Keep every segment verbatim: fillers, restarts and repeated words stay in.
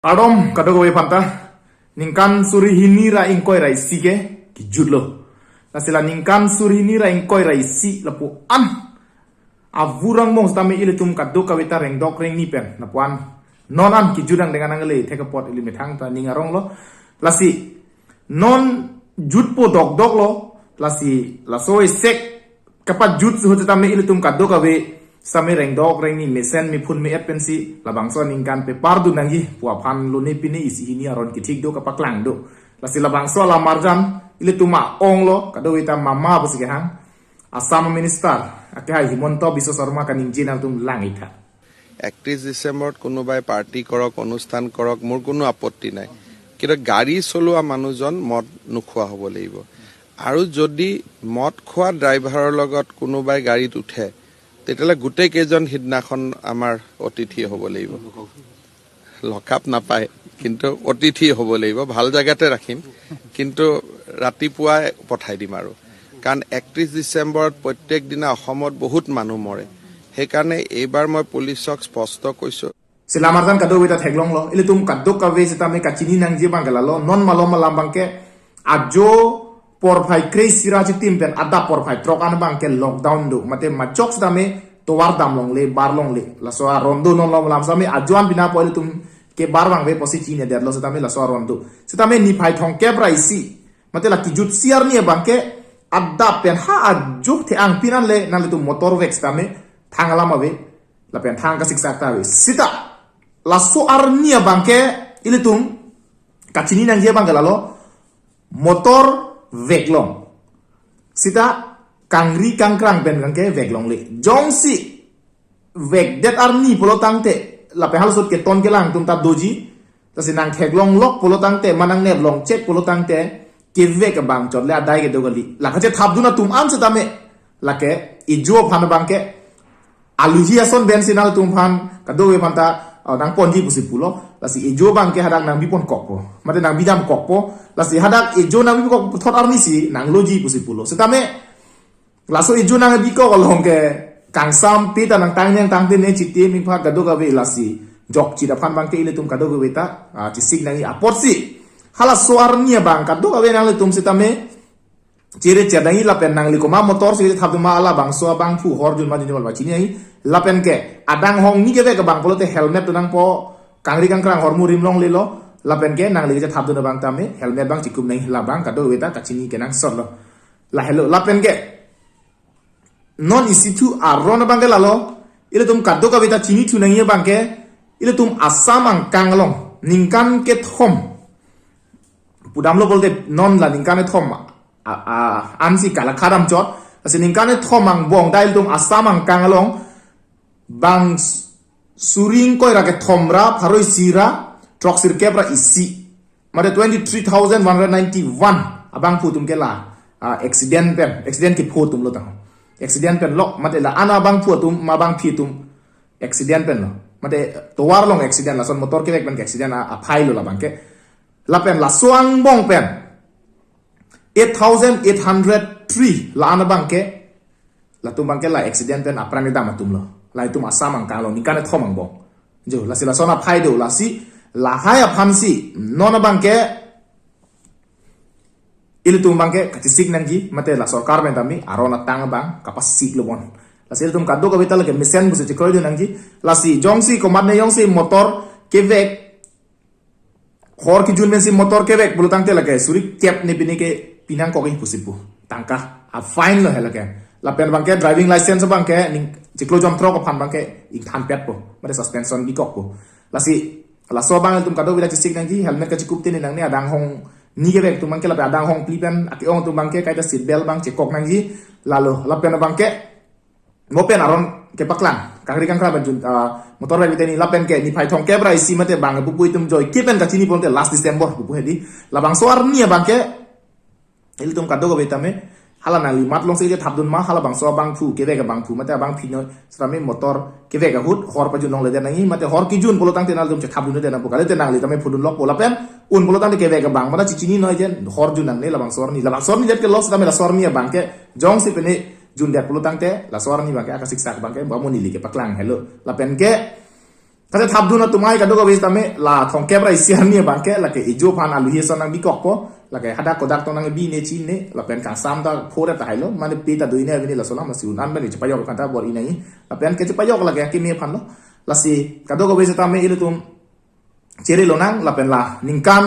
Kardom kadokave aphanta. Ningkan suri hini ra ingkoi ra isi ke kijutlo. Lasi la ningkan suri hini ra ingkoi ra isi lapu-an avu angbong sitame ilitum kadokave ta rengdok rengni pen lapu-an non an kijut angdeng an nangle thek apot ili methang ta ning aronglo. Lasi non jutpo dokdoklo. Lasi laso esek kapajut ahut sitame ilitum kadokave sitame rengdok rengni mesen mephun me-et pensi labangso aningkan pepardun nangji pu aphan lone pine isi hini aron kethik do kapaklang do. Lasi labangso alamarjan ilitum a-onglo, kadokave ta mama pusi kehang. Assam Minister akehai Himanta Biswa Sarma kaningje nangtum lang-ik tha. একত্ৰিশ ডিচেম্বৰত কোনোবাই পাৰ্টি কৰক, অনুষ্ঠান কৰক, মোৰ কোনো আপত্তি নাই। কিন্তু গাড়ী চলোৱা মানুহজন মদ নোখোৱা হ'ব লাগিব। আৰু যদি মদ খোৱা ড্ৰাইভাৰৰ লগত কোনোবাই গাড়ীত উঠে, তেতিয়াহ'লে গোটেইকেইজন সিদিনাখন আমাৰ অতিথি হ'ব লাগিব। লকআপ নাপায়, কিন্তু অতিথি হ'ব লাগিব, ভাল জেগাতে ৰাখিম, কিন্তু ৰাতিপুৱাই পঠাই দিম আৰু। কাৰণ একত্ৰিশ ডিচেম্বৰত প্ৰত্যেক দিনা অসমত বহুত মানুহ মৰে। সেইকাৰণে এইবাৰ মই পুলিচক স্পষ্ট কৈছোঁ। Si lamarjan kadokave ta theklonglo. Ilitum kadokave sitame kachini nangji abang ke lalo. Non malom alam abang ke ajo porphai kre-isi ra chitim pen adap porphai throk an abang ke lockdown do. Mate majok sitame tovar damlongle, barlongle. Laso aron do non malom alam sitame ajo an pinapo ilitum kebar abang ve pusi chinine detlo sitame laso aron do. Sitame niphai thomkep ra isi. Mate la kijutsi arni abang ke adap pen ha ajo the-ang pinan le nanglitum motor vek sitame thang alam ave. Lapen thang kasiksak ta ave. Sita laso arni abang ke ilitum kachini nangji abang ke lalo motor veklong. Sita kangri kangkrang pen abang ke veklongle. Jongsi vekdet arni pulo tangte lapen halaso ahut keton kelang atum ta doji. Lasi nangtheklonglok pulo tangte, ma nangneplong chek pulo tangte, kevek abang chot le adai kedo kali. La kachethapdun atum an sitame lake ejo aphan abang ke aluhi ason pen si nangtum aphan kadokave aphanta, uh, nangponji pusi pulo. Lasi ejo abang ke hadak nangbiponkokpo, mate nangbidamkokpo. Lasi hadak ejo nangbikok puthot arni si nangloji pusi pulo. Sitame laso ejo nangbikok along ke kangsam pi ta nangtang nangtang te ne chiti mi pha kadokave lasi jokchit aphan abang ke ilitum kadokave ta, ah, chisik nangji apotsi halaso arni abang kadokave nanglitum sitame chere chere nangji lapen nangli komat motor si thapdun ma, labangso abangphu hor jun ma junjun ma chini nangji. Lapen ke adang hong ni kevek abang pulote helmet tu nangpo, kangri kangkrang ahormu rimlonglelo. Lapen ke nangli kachethapdun abang tame helmet abang chikum nangji, labang kadokave ta kachini kenangsotlo. Lahelo lapen ke non isi thu aron abang ke lalo, ilitum kadokave ta chinithu nangji abang ke, ilitum Assam angkang along ningkan kethom pudamlo pulote non la ningkan kethom, a, a, ansi kalakha damchot. Lasi ningkan kethom angbong ta ilitum Assam angkang along bang s-, suri ingkoi ra kethom ra pharo isi ra throksirkep ra isi, mate twenty three thousand one hundred ninety one abangphu atum ke la, ah, accident pen, accident kepho atumlo tang. Accident penlo, mate la-an abangphu atum, ma abangpi atum accident penlo. Mate tovar along accident, lason motor kevek pen accident a, aphailo labang ke. Lapen laso angbong pen eight thousand eight hundred three la-an abang ke, latum abang ke la accident pen apran kedam atumlo. Latum Assam angkang along ningkan kethom angbong. Jo, lasi lason aphai do, lasi lahai aphansi non abang ke ilitum abang ke kachisik nangji, mate la sorkar pen tame aron atang abang kapasiklo bon. Lasi ilitum kadokave ta lake mesen pusi chekroidun nangji. Lasi jongsi komatne jongsi motor kevek, hor kijun pensi motor kevek pulo tangte lake suri kep ne pine ke pinangkokji pusi pu tangka a-fine lo he lake. Lapen abang ke driving license abang ke ning chiklo jom throk aphan abang ke ingthanpetpo, mate suspension bikokpo. Lasi laso abang ilitum kadokave ta chisik nangji, helmet kachikup te ne nangne, adang hong ni kevek atum abang ke lapen adang hong phli pen ake-ong atum abang ke kaita seat belt abang chekok nangji. Lalo lapen abang ke mo pen aron kepaklang, kangri kangkrang pen jun, ah, motor bike teni lapen ke niphai thomkep ra isi mate bang pupu itum joike pen kachini ponte last December pupu hedi. Labangso arni abang ke ilitum kadokave tame hala nangli matlong si kethapdun ma, halabangso abangphu kevek abangphu mate abangpi noi sitame motor kevek ahut hor pajun longledet nangji, mate hor kijun pulo tangte nangtum chethapdundet nangpo, kalite nangli tame phudunlokpo lapen un pulo tangte kevek abang mate chichini noi jen hor jun nangne labangso arni. Labangso arni det ke lo sitame laso arni abang ke jongsi pine jundet pulo tangte laso arni abang ke akasiksak abang ke bamo neli kepaklang helo. Lapen ke Kachethapdun atum ai kadokave tame la thomkep ra isi arni abangke lake ejo aphan aluhi ason nangbikokpo, lake hadak kodak tong nangbi ne chin ne, lapen kangsam ta phore tahai lo, mane pe ta dui ne avini laso alam, lasi un-an pen kechepajok aphan ta bor-i nangji, lapen kechepajok lake akimi aphan lo, lasi kadokave setame ilitum chere lonang, lapen la ningkan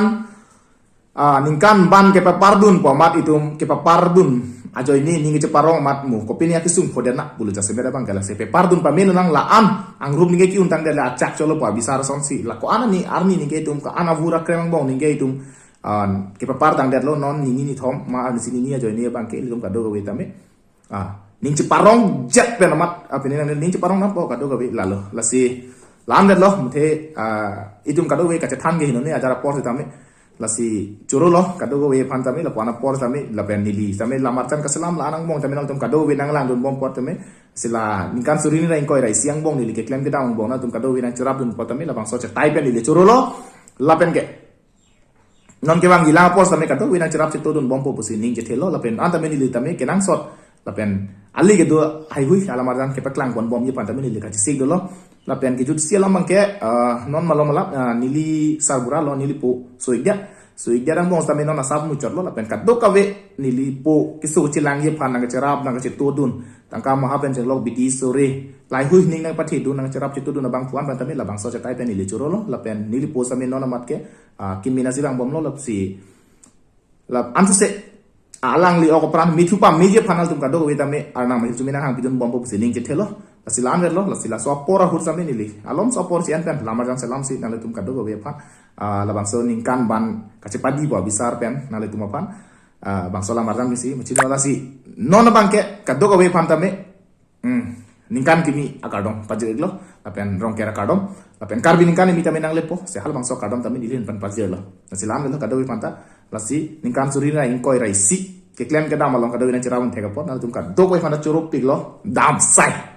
ah, ningkan ban kepapardun pu amat itum kepapardun ajoine ning kecheparong amat mo kopine akesung phodet na bulu jasemet abangke lasi pepardun pame lonang, la-an angrum ning ke ki-un tangdet le achak cholo pu abisar asonsi, la ko-an ani arni ning ke itum ko-an avur akreng angbong ning ke itum, ah, kepapar tangdetlo, non nini nithom ma arnisi nini ajoine abangke ilitum kadokave tame ah, ning cheparong jet pen amat, ah, pini nang ning cheparong nangpo kadokave lalo. Lasi la-an detlo, muthe, ah, itum kadokave kachethan ke hinone ajar apor setame. Lasi chorolo kadokave aphan tame, lapu-an apor tame, lapen neli tame la marjan kaselam la-an angbong tame nangtum kadokave nanglangdunbom apot tame. Lasi la ningkan suri hini ra ingkoi ra isi angbong neli keklem kedam angbong nangtum kadokave nangcherapdun apot tame, labangso chetai pen neli chorolo. Lapen ke non kevangji lang apor tame kadokave nangcherap chetodunbompo pusi ning chethelo, lapen an tame neli tame kenangsot, lapen ali kedo haihui alam arjan kepaklang ponbomji aphan tame neli kachesik dolo. Lapen kejutsi alam abangke, ah, non malom alam, ah, neli sarbura lo, neli po Soikdia. Soikdia angbong tame non asap muchotlo, lapen kadokave neli po keso chelangji aphan nangkacherap nangkachetodun, tangka maha pen chenglok bidi sore, lahaihui ning nangpathedun nangcherap chetodun abang pu-an aphan tame labangso chetai pen neli chorolo, lapen neli po tame non amat ke, ah, kimi nasi langbomlo, lasi la ansose alangli ok apran mithu pameji aphan nangtum kadokave tame arnam mahi chumi nanghangpidunbompo pusi ning chethelo. Lasi la-an detlo, lasi laso apor ahut tame neli alomso apor si-en pen la marjan selamsi nanglitum kadokave aphan, ah, labangso ningkan ban kachepadi pu abisar pen nanglitum aphan, ah, bangso la marjan misi muchino, lasi non abangke kadokave aphan tame, hmm, ningkan kimi akardom pajir-iklo, lapen Rongker akardom, lapen Karbi ningkan kimi tame nanglepo, se halabangso akardom tame neli ahin pen pajirlo. Lasi la-an detlo kadokave aphan ta, lasi ningkan suri ra ingkoi ra isi keklem kedam along kadokave nangcherap un thek apot, nangtum kadokave aphan ta choropiklo, damsai.